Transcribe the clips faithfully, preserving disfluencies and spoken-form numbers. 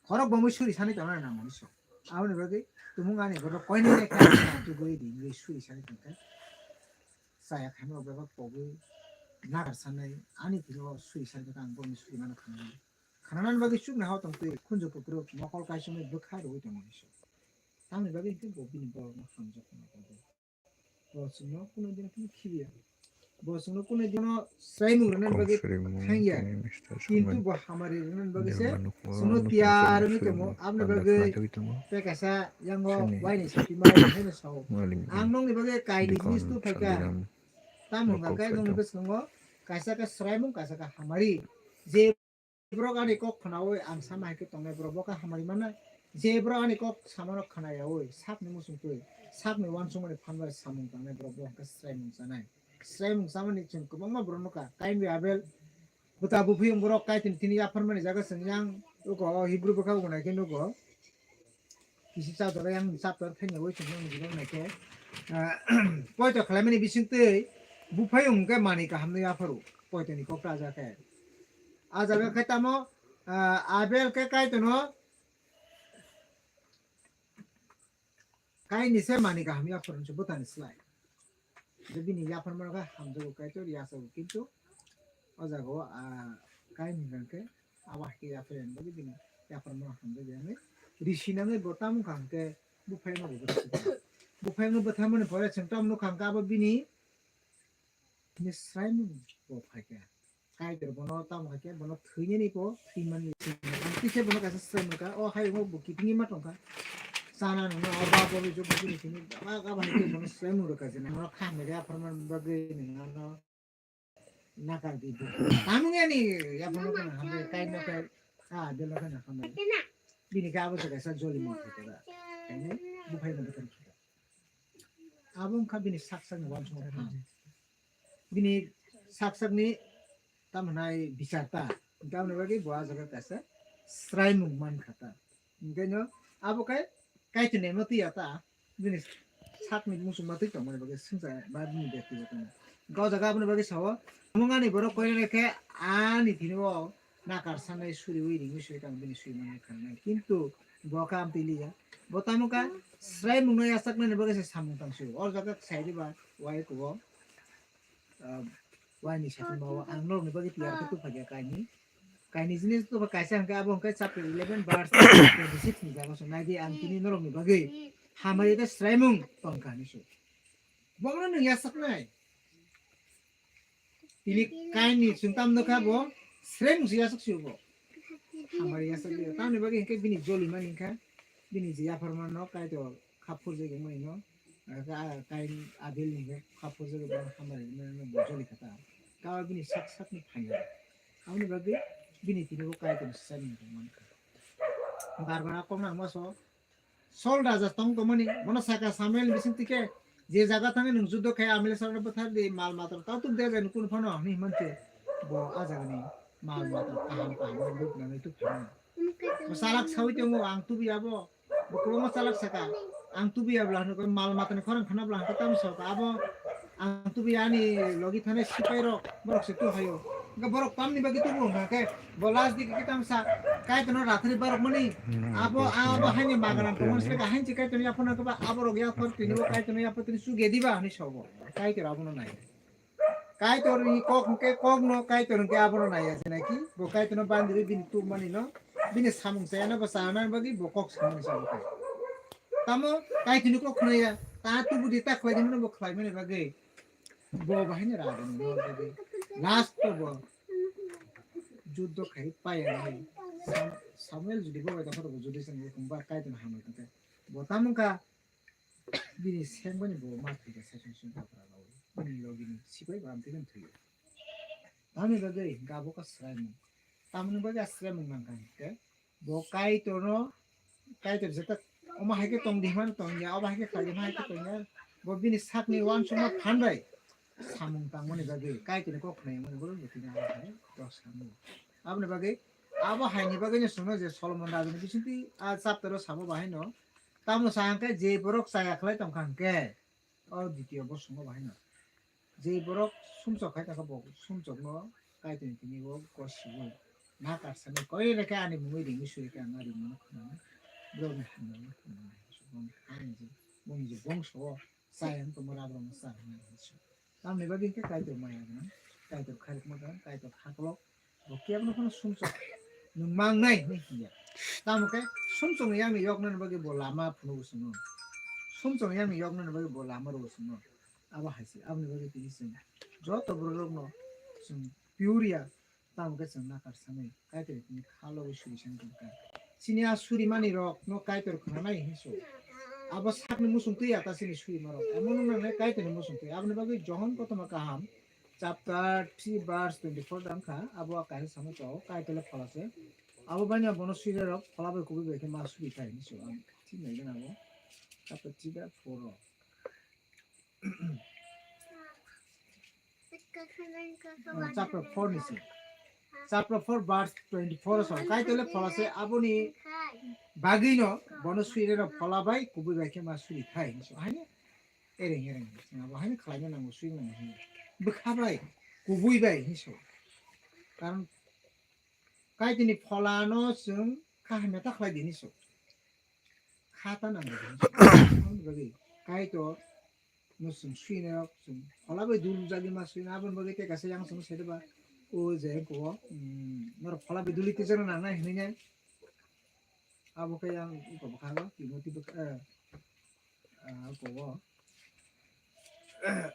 Khorok bomwi suri sani tongna nang mani so. Aboni bagwi tumung ani borok koinai lekha tugwi ringwi suri sani tongkha. Chaya khaima bebak pogwi nagar sanai ani tino suri sani tongkha ang bomwi suri mano khanani. Khananani bagwi chukna hao tongtwi khunju kukruk mokol kaisumwi bwkha rwui tongmani so. Tamni bagwi hwnkhe bo bini borokno hamjak hwnwi tongkha. Bo chwngno kunui dino phano khibiya. Bo chwngno kunui dino swraimung rwnani bagwi thangya. Kintu bo hamari rwnani bagwi se chwngno tiyar wngwi tongo. Aboni bagwi tei kaisa yango waini sati ma haino sao. Ang nokni bagwi kaini jinis tubuphaikha. Tamo hwnka khe nokni bwskango kaisa khe swraimung, kaisa khe hamari. Je borok ani kok khnaui ang sama hai khe tongnai borok bo khe hamari mannai. Je borok ani kok samano khnayaui sakni muchungtwi, sakni uansukmani phan bai samung tangnai borok bo hwnkhe swraimung chanai. Swraimung chamani chwng kwbangma borok nukha. Kain bai Abel, buta buphiyung borok Kaitorni tini yapharmani jaga chwng yang uko o Hibru bwkha uko nai khe nugo. Kisi chajak yang chapter thani oi chwng nang jilong nai khe, ah, poito khwlaimani bisingtwi buphai hwnkhe manwi kaham nwi yapharu, poitoni kokta aja khe. A jaga khe tamo, ah, Abel khe Kaitorno Kaini se manwi kaham yapharu se bwtani slai. Je bini yapharmano khe hamjago Kaitor yachago, kintu o jaga o, ah, Kaini hwnkhe abo hai khe yapharmani bagwi bini yapharmano hamjak ya hwnwi risi nangwi bo tamo wngkha hwnkhe buphai wngno bo bwtha. Buphai wngno bwtharmani pore chwng tamo nukha hwnkhe abo bini, bini swraimung bo phaikha. Kaitor bono tamo hai khe bono thwinani bo thwimani. Ang twi khe bono kaisa swraimung kha, o hayungo bo kiphilwi ma tongkha. Chana nungno o ba bo rijok bo bini thwini gaba gaba hai khe bono swraimung rwkha je. Bono kha hamya khe yapharmani bagwi nung ano nakar di bo. Tamo yani yapharmani bagwi hamya kai no kai, ah, belo kai no hamya. Bini khe abo se kaisa joli ma phaikha da. Kaini buphai no bwtharkha. Abo wngkha bini sak sakni uansukmung phan. Bini sak sakni tamo hwnai bichar ta. Tamoni bagwi bo ah jaga kaisa swraimung mankha ta. Hwnkhe no abo khe Kaitorni emo twiya ta. Bini sakni muchungma twi tongmani bagwi swngchar ba bini byaktigoto no. Hwnkhe o jaga aboni bagwi sao, "Tumung ani borok koinai khe ani thini o nakar sanai suriui ringui sui tang bini sui manwi khanai." Kintu bo khe amtwi liya. Bo tamo kha swraimungno yachaknani bagwi se samung tang sio. O jaga sai riba wai kubo, ah, waini satung bao ang norokni bagwi tiyar khe tubuphaikha kaini. Kaini jinis tubupha kaisa hwnkhe abo hwnkhe chapter eleven verse twenty six ni jaga se nai di ang tini norokni bagwi hamari tei swraimung tongkha hinwi sio. Bono nwng yachaknai. Tini kaini chwng tam nukha bo, sreng si yasuk si bo. Hamari yasuk liya. Tamni bagwi hinkhe bini joli mani hinkha, bini je yapharmano Kaitor khap phurjagwi mani no, ah, ka-, kain Abel ni hinkhe khap phurjagwi bo hamari mani no bo joli kha ta. Ka bini sak sak ni phaina. Aboni bagwi bini tini bo Kaitor ni sani hinkhe mankha. Bar bar a kok nang ma so, Sol raja tong tongmani, bono saka Samuel bising tike, je jaga thangwi nwng juddo khai Amaleksa rok bwthar di, mal mata rok tautuk de jani kunu phano hwnwi himante, bo a jagani mal mata kaham kaham rok luk nangwi tuk phano. Bo salak sawi tongo, ang tubi abo, bo kwbangma salak saka, ang tubi abla hwnwi mal matani khorang khana bla hwnwi tamo saka abo, ang tubi ani logi thanai sipai rok, borok se tu hayo. Hwnkhe borok tamni bagwi tubu hwnkha khe bo last digi kitam sa Kaitorno rathri borok mani abo abo haini maganan tongmani se hain se Kaitorno yaphar nangkhe ba abo rok yaphar tini bo Kaitorno yaphar tini suge diba hwnwi sobo. Kaitor abono nai. Kaitor ni kok hwnkhe kokno Kaitor hwnkhe abono nai ya se naki bo Kaitorno bandri bini tubmani no bini samung chayano bo chanani bagwi bo kok samani sabo khe. Tamo Kaitorni kok khwnaya ta tubu di ta khlai di mano bo khlai mani bagwi. Bo bahai ni raja ni nor jodi last to bo juddo khai paya nai. Sam-, Samuel jodi bo bai dokhor bo jodi sang bo kungba Kaitor hamai tongkhe. Bo tamungkha bini seng bani bo ma thwikha session sung kapra lawi. Bini logi ni sipai bo amtwi thwiyo. Tamni bagwi gabo ka sraimung. Tamni bagwi a sraimung nangkha hinkhe. Bo Kaitorno, Kaitor jeta omo hai khe tong di hwnmano tong ya, obo hai khe khlai di hwnma hai khe tong ya. Bo bini sakni uansukma phan bai samung tangmani bagwi Kaitorni kok khnai mani borok bo tini abo hai kok samung. Aboni bagwi, abo haini bagwi no chwngno je Solomon rajani bisingtwi a chapter o sabo bahai no. Tamo sa hwnkhe je borok chaya khlai tongkha hwnkhe, o ditiyo bosungo bahai no. Je borok sumsok khai tongkha bo sumsokno Kaitorni tini bo gosigo. Nakar sani koi reka ani mungwi ringwi sui reka ang ari mano khna. Bro ni hamna khna. Bong ani je bong so. Sayang to mara bro sa. Tamni bagwi khe Kaitor maya gwnang, Kaitor khairokma gwnang, Kaitor haklok, bo kebono phano sumsok nwng mangnai hinwi hiya. Tamo khe sumsokni yakni yoknani bagwi bo lama phunukgo chwngno. Sumsokni yakni yoknani bagwi bo lama rwgo chwngno. Abo hai se, aboni bagwi tini chwng joto bororokno chwng pure ya, tamo khe chwng nakar sanwi Kaitor tini kha logwi suri sani tongkha. Chini a suri mani rok no Kaitor khna nai hinwi so. Abo sakni musung twi ya ta chini suri ma rok. Amo no nangnai Kaitor ni musung twi. Aboni bagwi Johon kothoma kaham chapter three verse twenty-four dang kha. Abo a kaisa samo chao Kaitor le phola se. Abo bani bono suri rok phola bai kubui bai khe ma suri thai hinwi so. Ang thik nai gana abo. Chapter three verse four rok. Chapter four ni se. Chapter four verse twenty-four so. Kaitor le phola se aboni bagwi no bono suri rok phola bai kubui bai khe ma suri thai hinwi so. Haino ereng ereng. Abo haino khlaina nango suri nango hinwi. Bwkha bai kubui bai hinwi so. Karon Kaitor ni phola no chwng kha hamya ta khlai di hinwi so. Kha ta nango hinwi so. Aboni bagwi Kaitor no chwng suina rok chwng phola bai dul jagwi ma suina aboni bagwi tei kaisa yang chwng sai ba o je ko norok phola bai duli twi jagna nangnai hinwi nai abo khe yang ko bwkha go Timothy bwkha ko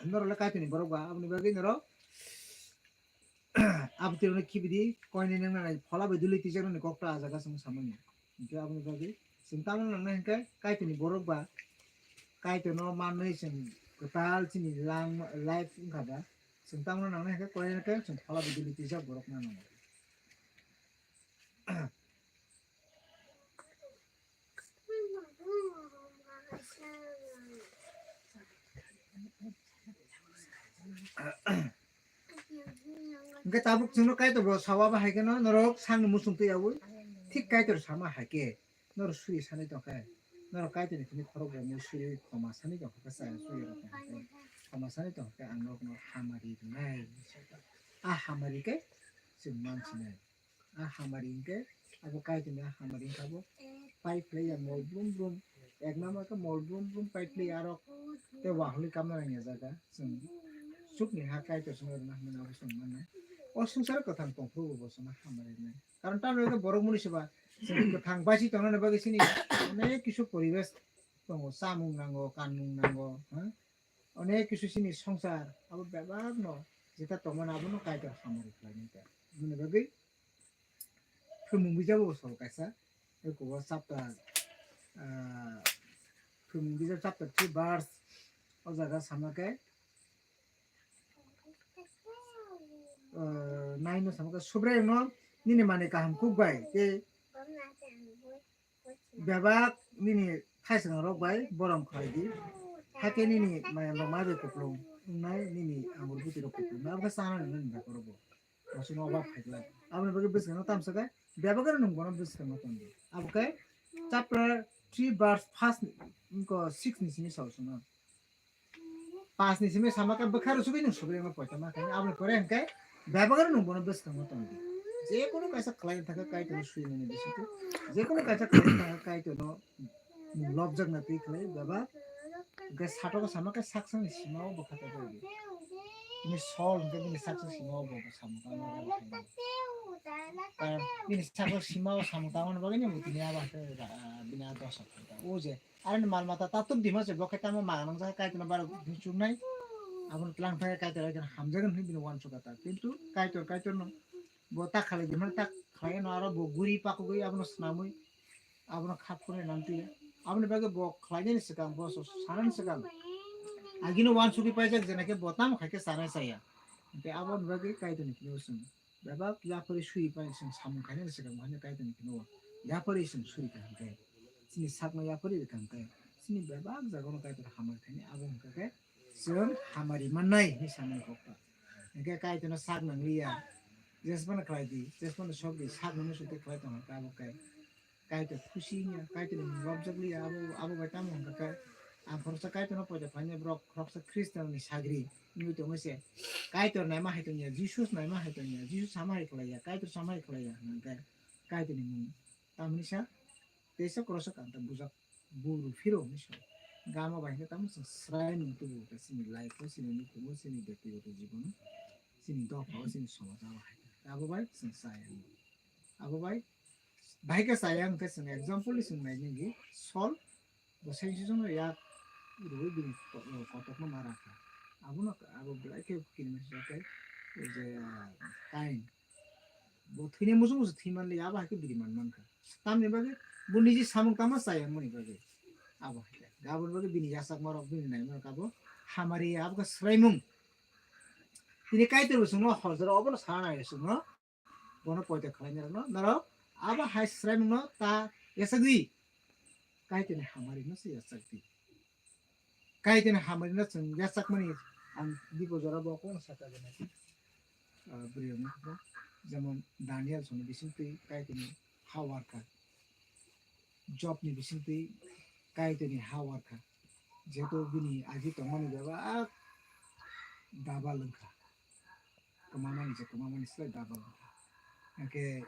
norok le Kaitor ni borok ba aboni bagwi norok Abotino kibidi koine nang nang phola bai duli tijak nang kokta ajaga song samani. Hingke aboni bagwi chwng tamo nang nang hingke Kaitorni borok ba Kaitorno manwi chwng kwtal chini lang life wngkha ba chwng tamo nang nang hingke koine hingke chwng phola bai duli tijak borok nang nang. Hingke tabuk chwngno Kaitor bo sawa ba hai kheno norok sakni muchung twi yaui thik Kaitor sama hai khe norok suri sanwi tongkha. Norok Kaitorni thani khorok bo mui suri khoma sanwi tongkha khe chaya suri rok tongkha khe khoma sanwi tongkha khe ang norokno hamari rwnai. A hamari khe chwng mansinai. A hamari hingke abo Kaitorni a hamari hingke abo pipe khlai ya mol brum brum. Ek number khe mol brum brum pipe khlai ya arok tei wahului kamna nang ya jaga chwng sukni ha Kaitor songwi rwna hinmani abo chwng mannai. O swngcharo kwthang tongphuru bo bo chwngno hamari wngnai. Karon tamoni hwnkhe borok mwnwi se ba chwng kwthang baisi tongnani bagwi chini onek kisu poribesh tongo, chamung nango, kanmung nango, ha? Onek kisu chini swngchar abo bebak no jeta tongmani abono Kaitor hamari khlainai ta. Aboni bagwi Phwrwngmung bijabo bo sal kaisa, eko o chapter, ah, Phwrwngmung bijab chapter three verse o jaga sama khe, ah, nine no sama khe, Subraiyungno nini manwi kaham kuk bai tei bebak nini thaisongrok bai borom khlai di, hakhe nini mayamrok ma bai kupulung wngnai, nini angur butirok kupulung wngnai, abo khe chana nini bwkhak rok bo. Bosongni obab phaikhlai. Aboni bagwi bwskango tamsa khe bebak rok nwng bono bwskango tondi. Abo khe chapter three verse first ni, wngkha six ni simi sao songno. Pas ni simi sama khe bwkha rw sugwi nwng sugwi ma poito ma khe. Aboni pore hwnkhe bebak rok nwng bono bwskango tondi. Je kono kaisa khlai thangkha Kaitorno swi mani bisingtwi. Je kono kaisa khlai thangkha Kaitorno Nwng lobjakna twi khlai bebak. Hwnkhe satok o sama khe saksani sima o bwkha tongwi. Bini sol hwnkhe bini saksa sima o bo samung tangma. Bini saksa sima o samung tangmani bagwi ni bo tini abo hwnkhe bini a dosa khlai ta. O je aroni mal mata tatuk dima se bo khe tamo manang jak Kaitorno barok chuknai. Abono tlang phai Kaitor Kaitor hamjakgwn hwnwi bini uansukha ta. Kintu Kaitor Kaitorno Bo ta khalai di, mane ta khlai no aro bo guri pakugwi abono swnamwi abono khap khwnai nang twi. Aboni bagwi bo khlainani swkang, bo so sanani swkang agino uansugwi paijak, jena khe bo tamo khai khe chanai chaya. Hwnkhe aboni bagwi Kaitorni khe bo chwng bebak yapharwi suri pai, chwng samung khainani swkang bo haino Kaitorni khe bo yapharwi chwng suri kha hwnkhe. Chini sakno yapharwi rwkha hwnkhe chini bebak jagano Kaitor hamari khainai, abo hwnkha khe chwng hamari mannai hinwi samani kok ta. Hwnkhe Kaitorno sak nangliya, jesphano khlai di, jesphano sok di, sak nangwi sukhe khlai tongkha abo khe Kaitor khusi wngya, Kaitorni mung lobjak liya, abo, abo bai tamo hwnkha khe Ang khoroksa Kaitorno poito khlainai borok, khoroksa Khristianni sagri wngwi tongwi se, Kaitor naima hai tongya, Jisus naima hai tongya, Jisus sama hai khlaiya, Kaitor sama hai khlaiya hwnkhe Kaitorni mung tamni sa teisa korosok ang ta bujak buru phiro hinwi sa. Gama bai hwnkhe tamo chwng srai nung tubu ta chini life o, chini nukhungo, chini byaktigoto jibono, chini dophao, chini somajo abo hai. Abo bai chwng chaya. Abo bai, bai khe chaya hwnkhe chwng example ni chwng nai nini Sol bo sensi sono yak rwi bini ko-, kotokno ma rakha. Abono abo belai khe kirimani se khe je, ah, Kain. Bo thwini muchung muchung thwi manliya, abo hai khe biri man mankha. Tamni bagwi bo niji samung tama chaya mani bagwi. Abo hai khe. Aboni bagwi bini yachakmarok, bini naimarok abo hamari, abo khe swraimung. Tini Kaitor bo chwngno horjaro obono sana nai chwngno. Bono poito khlainai rokno norok abo hai swraimungno ta yachakdi. Kaitorni hamari no se yachakdi. Kaitorni hamari no chwng yachakmani ang dibo jora bo kung sakha gana. Ah, bwrwi rokno khe jemon Daniel songni bisingtwi Kaitorni ha warkha. Jobni bisingtwi Kaitorni ha warkha. Jehetu bini agi tongmani bebak double wngkha. Kwmamani je kwmamani slai double wngkha. Hwnkhe,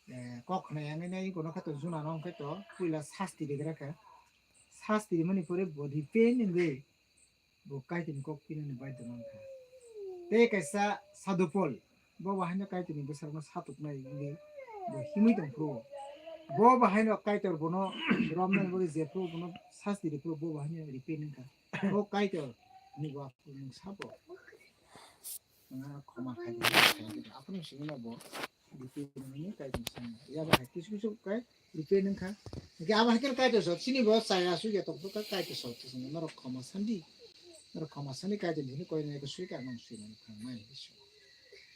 eh, kok khna yang nai kono khe to Juna no hwnkhe to puila sasti rigra kha. Sasti rimani pore bo repent wngwi bo Kaitorni kok pinani baidhyo mankha. Tei kaisa Sadhu Pol, bo bo haino Kaitorni bwsarokno satuknai wngwi bo himwi tongphuru. Bo bo haino Kaitor bono romnani bagwi jephuru bono sasti riphuru bo bo haino repent wngkha. O Kaitor ni bo aphuru nwng sabo. Nwng ano khoma khai di, khai di. Aphuru simi no bo repent wngwi Kaitor simi. Yabo hai kisu kisu kai repent wngkha. Hingke abo hai khe Kaitor so, chini bo chaya su ya tong kha Kaitor so, chini norok khoma sandi. Norok khoma sandi Kaitor ni koi nai ko sui ka nang sui nang khang mai hisu.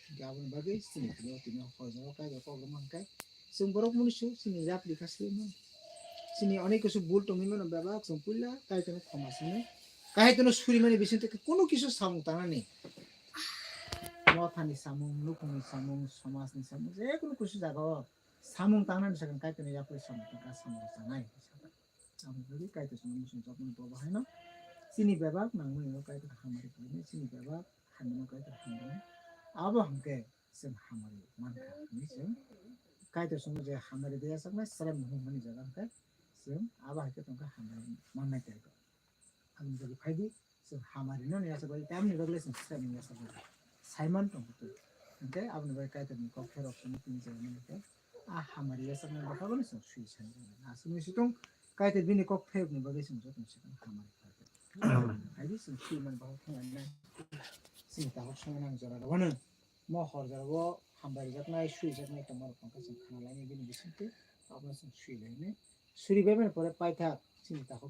Hingke aboni bagwi chini tini tini hojaro Kaitor kok rwma hingke. Chwng borok muni su, chini yapri ka sui mano. Chini onek kisu bul tongwi mano bebak chwng puila Kaitor no khoma sani. Kaitor no suri mani bising tei kunu kisu samung tangnani. Mothani samung, nukhungni samung, somajni samung, je kunu kisu jaga o samung tangnani sakha Kaitorni yapri samung tangkha samung chanai. Aboni bagwi Kaitor chwngno muchung chapmani bo bahaino chini bebak nangmani no Kaitor hamari khlainai, chini bebak hamino Kaitor hambai. Abo hwnkhe chwng hamari mankha hinwi chwng Kaitor chwngno je hamari de yachaknai chwrai mung hwnmani jaga hwnkhe chwng abo hai khe tongkha hamari mannai Kaitor. Aboni bagwi phaidi chwng hamari no yachak bai tamni bagwi chwng chwrai mung yachak bai saiman tongkha twi. Hwnkhe aboni bagwi Kaitorni kok pherok chwngno tini jaga nangkhe a hamari yachaknai bwkha bono chwng sui sani aswk ni sitong Kaitor bini kok pherokni bagwi chwng jotono chwng hamari khlaikha. Haidi chwng sui man bahai thangna chini tahok songwi nang jora rwano mo hor jora o hambai rijaknai sui jaknai tongma rok tongkha chwng khna lainai bini bisingtwi abono chwng sui lainai. Suri bai mani pore paithak chini tahok